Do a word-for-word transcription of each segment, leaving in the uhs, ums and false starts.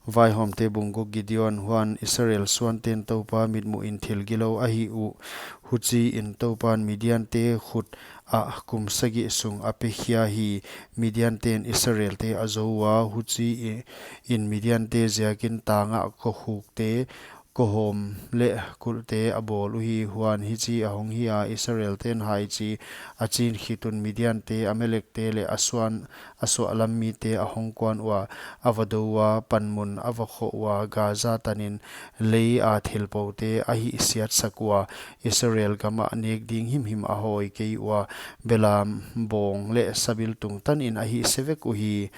Vaihawmte bung guk. Gideon. Huan Israel suanten Toupa mitmuhin thil gilou a hih uh. Huchiin Toupan Midiante khut ah kum sagih sung a pe khia hi. Midianten Israelte a zou ua, huchiin Midiante ziakin tangah kokhukte, kohawm leh kulhte a bawl uhi. Huan hichi ahong hi a, Israelten haichi a chin khit un Midiante, Amalekte leh a suan a suahlam mite ahong kuan ua, a va dou ua, panmun a va khoh ua, Gaza tanin lei a thil poute a hihsiatsak ua, Israel gamah nek ding himhim a hawi kei ua, belam bawng leh sabiltung tanin a hihse vek uhi.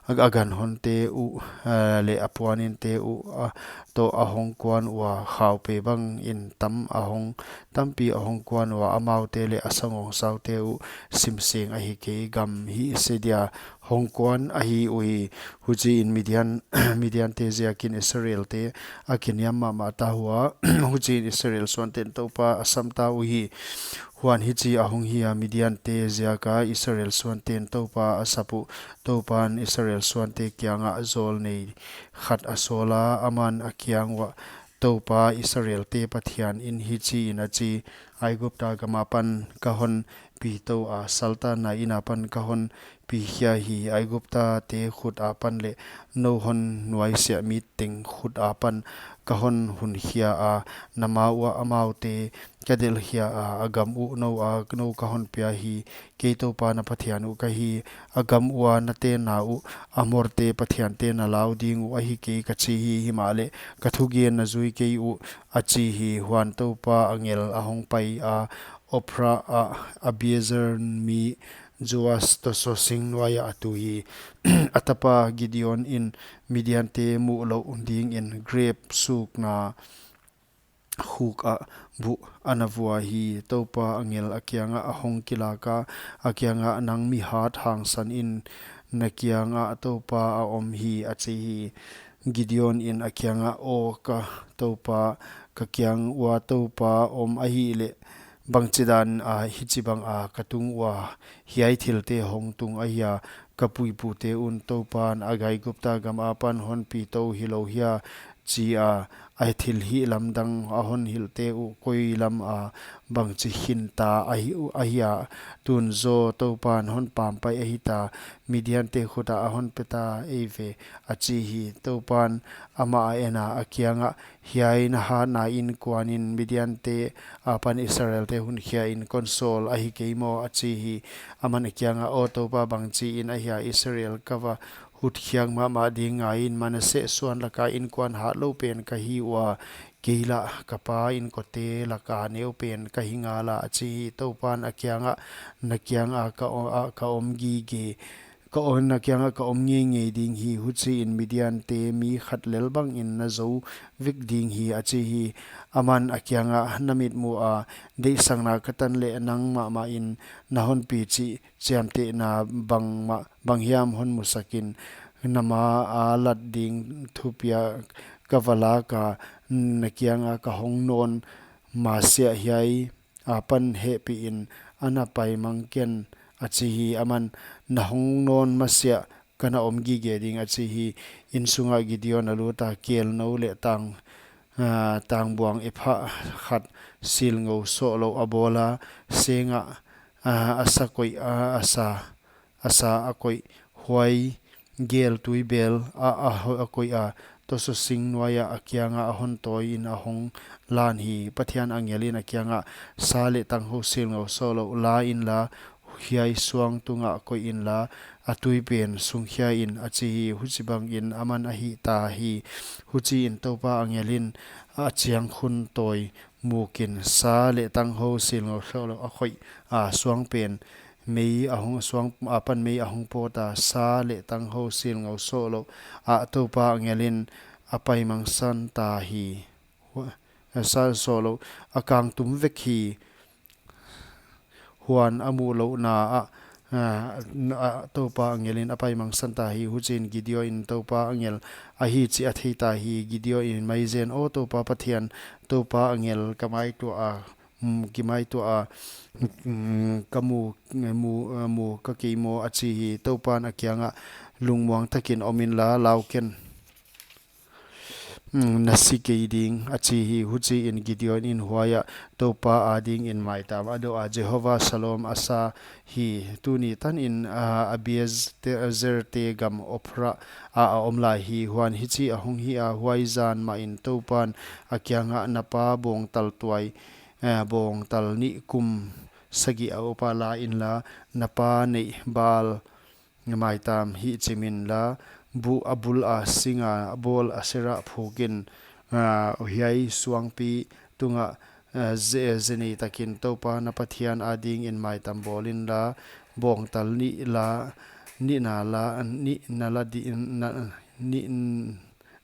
A, a ganhonte uh, ah, leh a puaninte uh, ah, toh ahong kuan ua, khaupe bangin tam ahong, tampi ahong kuan ua, amaute leh a sangawngsaute uh simseng ahi kei, gam hihse dia hong kuan ahi uhi. Huchiin Midian, Midiante ziakin Israelte a kiniam mahmah ta ua, huchiin Israel suanten Toupa a sam ta uhi. Huan hichi ahong hi a, Midiante ziaka Israel suanten Toupa a sap uh. Toupan Israel suante kiangah zawlnei khat a sawl a, aman a kiang uah, Toupa Israelte Pathianin hichiin a chi: Aigupta gam apan ka hon pi tou a, saltanna in apan ka hon pi khia hi. Aiguptate khut apan leh nou hon nuaisiah mi teng khut apan ka hon hun khia a, na ma uah amaute ka delh khia a, a gam uh nou a, nou ka hon pia hi. Kei Toupa na Pathian uh ka hi. A gam ua na tenna uh Amorte pathiante na lau ding uh ahi kei, ka chi hi. Himahleh ka thugen na zui kei uh, a chi hi. Huan Toupa angel ahong pai a, Ophrah ah Abiezer mi Joas tosaw sing nuaiah a tu hi. A tapa Gideonin Midiante muh louh dingin grep sukna khuk ah buh a na vua hi. Toupa angel a kiangah ahong kilak a, a kiangah, Nang mi hat, hangsan in, na kiangah Toupa a om hi, a chi hi. Gideonin a kiangah, Aw ka Toupa, ka kiang ua Toupa om ahihleh, bangchidan a hichibang a ka tung ua hiai thilte hong tung ahia? Ka puipute un Toupan Aigupta gam apan hon pi tou hilou hia, chi a, a thilhih lamdang a hon hilhte uh koi lam a bangchi khinta ahi uh, ahia? Tun zaw Toupan hon pampai ahita, Midiante khut ah a hon peta eive, a chi hi. Toupan amah a en a, a kiangah, Hiai na hatna inkuanin Midiante apan Israelte hun khiain kon sawl ahi kei maw? a chi hi. Aman a kiangah, Aw Toupa, bangchiin ahia Israel ka va hutkhiak mahmah ding? Ngaiin, Manasseh suan laka inkuan hatlou pen ka hi ua, kei lah ka pa inkote laka neu pen ka hi ngala, a chi hi. Toupan a kiangah, Na kianga ka o-, a, ka om gige, ka o-, na kiangah ka om ngeingei ding hi. Huchiin Midiante mi khat lel bangin na zou vek ding hi, a chi hi. Aman a kiangah, Na mitmuh a deihsakna ka tan leh nang mahmahin na hon pi chih chiamtehna bangmah, banghiam hon musakin, na ma a lat ding thupiak ka va lak a, na kianga ka hong nawn masiah hiai apan hehpihin ana paimang ken, a chi hi. Aman, Na hong nawn masiah ka na om gige ding, a chi hi. Inn sungah Gideon a lut a, kelnou leh tang, ah, tangbuang ephah khat, silngou sohlouh a bawl a, sengah, ah, a sa koih, ah, a sa, a sa a koih, huai gel tuibel ah, a ho-, a koih a, tosaw sing nuaiah a kiangah a hon tawiin a hong lan hi. Pathian angelin a kiangah, Sa leh tanghou silngou sohlouh la inla, hiai suang tungah koih inla, a tui pen sungkhia in, a chi hi. Huchibangin aman a hihta hi. Huchiin Toupa angelin a chiang khun tawi mukin sa leh tanghou silngou sohlouh a koih a, suang pen mei a hong, suang apan mei a hong pawt a, sa leh tanghou silngou sohlouh ah Toupa angelin a paimangsan ta hi. Hua-, sa sohlouh a kangtum vek hi. Huan a muhlouhna ah, ah, ah, Toupa angelin a paimangsan ta hi. Huchiin Gideonin Toupa angel ahi chih a theita hi. Gideonin, Maizen, Aw Toupa Pathian, Toupa angel ka maituah a, mm, ki maituah a, mm, ka mu, mu, ah, mu ka kei maw? a chi hi. Toupan a kiangah, Lungmuang takin om inla, lau ken. mm, na si kei ding, a chi hi. Huchiin Gideon in huaiah Toupa adingin maitam a doh a, Jehova, shalom a sa hi. Tuni tanin, ah, Abiezer te gam Ophrah a, a om lai hi. Huan hichi ahong hi a, huai zan mahin Toupan a kiangah, na pa bawngtal tuai, eh, bawngtal nih kum sagih a upa la inla, na pa neih Baal maitam hihchim inla, bu-, a bul a singa bawl Asera phuk in, ah, hiai suangpi tungah, ah, ze-, zenei takin Toupa na Pathian adingin maitam bawl inla, bawngtal nih la, nih na la, nih na la di-, na, nih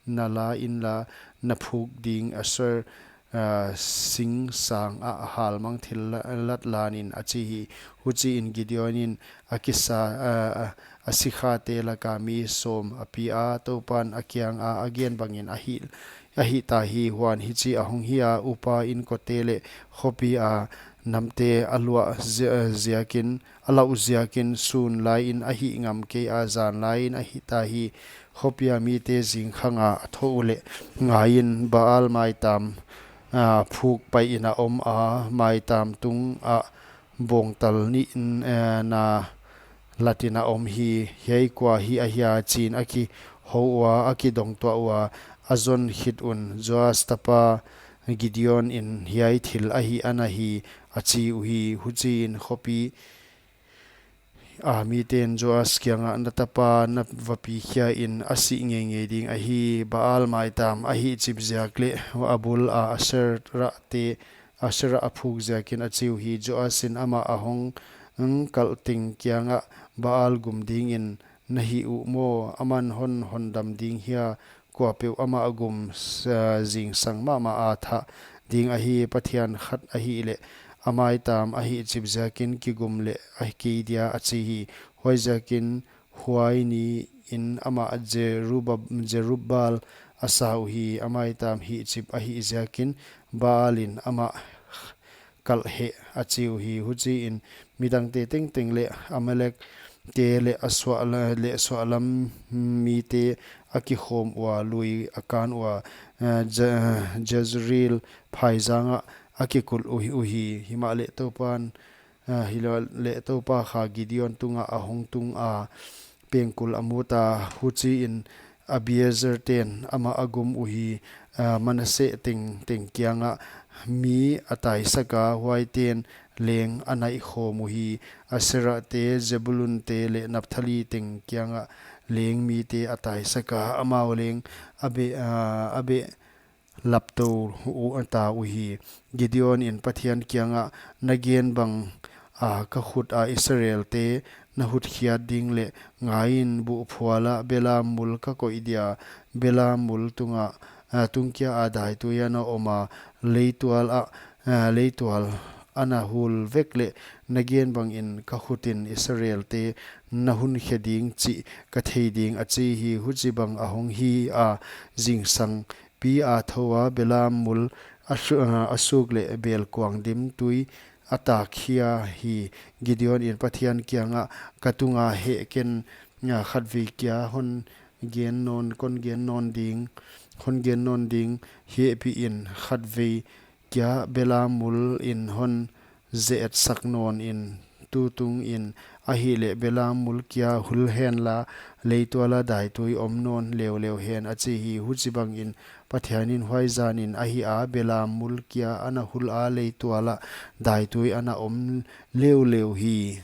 na la inla, na phuk ding Asher, ah, sing sang ah halmang thillat lan in, a chi hi. Huchiin Gideon in a kisa, ah, a sikhate laka mi sawm a pi a, Toupan a kianga a gen bangin a hih, a hihta hi. Huan hichi ahong hi a, upa inkote leh khopi a namte a luah zi-, ziakin, a lauh ziakin, sun laiin a hih ngam kei a, zan laiin a hihta hi. Khopia mite zingkhanga a thoh uleh, ngaiin, Baal maitam, ah, phuk paihin a om a, maitam tungah bawngtal nih, eh, na latin a om hi. Hiai kua hi ahia, chiin a kihou ua, a kidong tuah ua, a zon khit un, Joas tapa Gideon in hiai thil a hih ana hi, a chi uhi. Huchiin khopi a miten Joas kiangah, na tapa na va pi khiain, a sih ngeingei ding ahi. Baal maitam a hihchip ziak leh a bul a Asera te, Asera a phuk ziakin, a chi uhi. Joas in amah ahong kalh teng kiangah, Baal gum dingin na hih uh maw? Aman hon hondam ding hia? Kuapeuh amah gum s-, zingsang mahmah a thah ding ahi. Pathian khat ahihleh a maitam a hihchip ziakin kigum leh a kei dia, a chi hi. Huaiziakin huai niin amah Jerubab-, Jerubbaal a sa uhi. A maitam hihchip a hih ziakin Baal in amah kalh hen, a chi uhi. Huchiin midangte tengteng leh Amalek te leh a suahla-, leh suahlam mite a kikhawm ua, lui a kan ua, eh, Je-, Jezreel phaizangah a kikulh uhi, uhi. Himahleh Toupan, eh, himahleh Toupa kha Gideon tungah ahong tung a, pengkul a mut a. Huchiin Abiezer ten amah a gum uhi. Ah, Manasseh teng, teng kiangah mi a taisak a, huaiten leng a naih khawm uhi. Asera te, Zebulun te leh Naphtali teng kiangah leng mite a taisak a, amau leng a beh, ah, a beh laptou uta uhi. Gideon in Pathian kiangah, na gen bang a ka khut a Israel te na hutkhiat ding leh, ngaiin, buhphual ah belam mul ka koih dia, belam mul tungah, ah, tungkia a daitui ana om a, leitual ah, ah, leitual ana hul vek leh, na gen bangin ka khutin Israel te na hunkhe ding chih ka thei ding, a chi hi. Huchibang ahong hi a, zingsang pi a thou a, belam mul a su-, a suk leh belkuang dim tui a tak khia hi. Gideon in Pathian kiangah, ka tunga heh ken, ah, khatvei kia hon gen nawn, kon gen nawn ding, hon gen nawn ding, hehpihin khatvei kia belam mul in hon ze-etsak nawnin, tutungin ahihleh belam mul kia hul henla, leitual ah daitui om nawn leuleu hen, a chi hi. Huchibangin Pathianin huai zanin ahi a, belam mul kia ana hul a, leitual ah daitui ana om leuleu hi.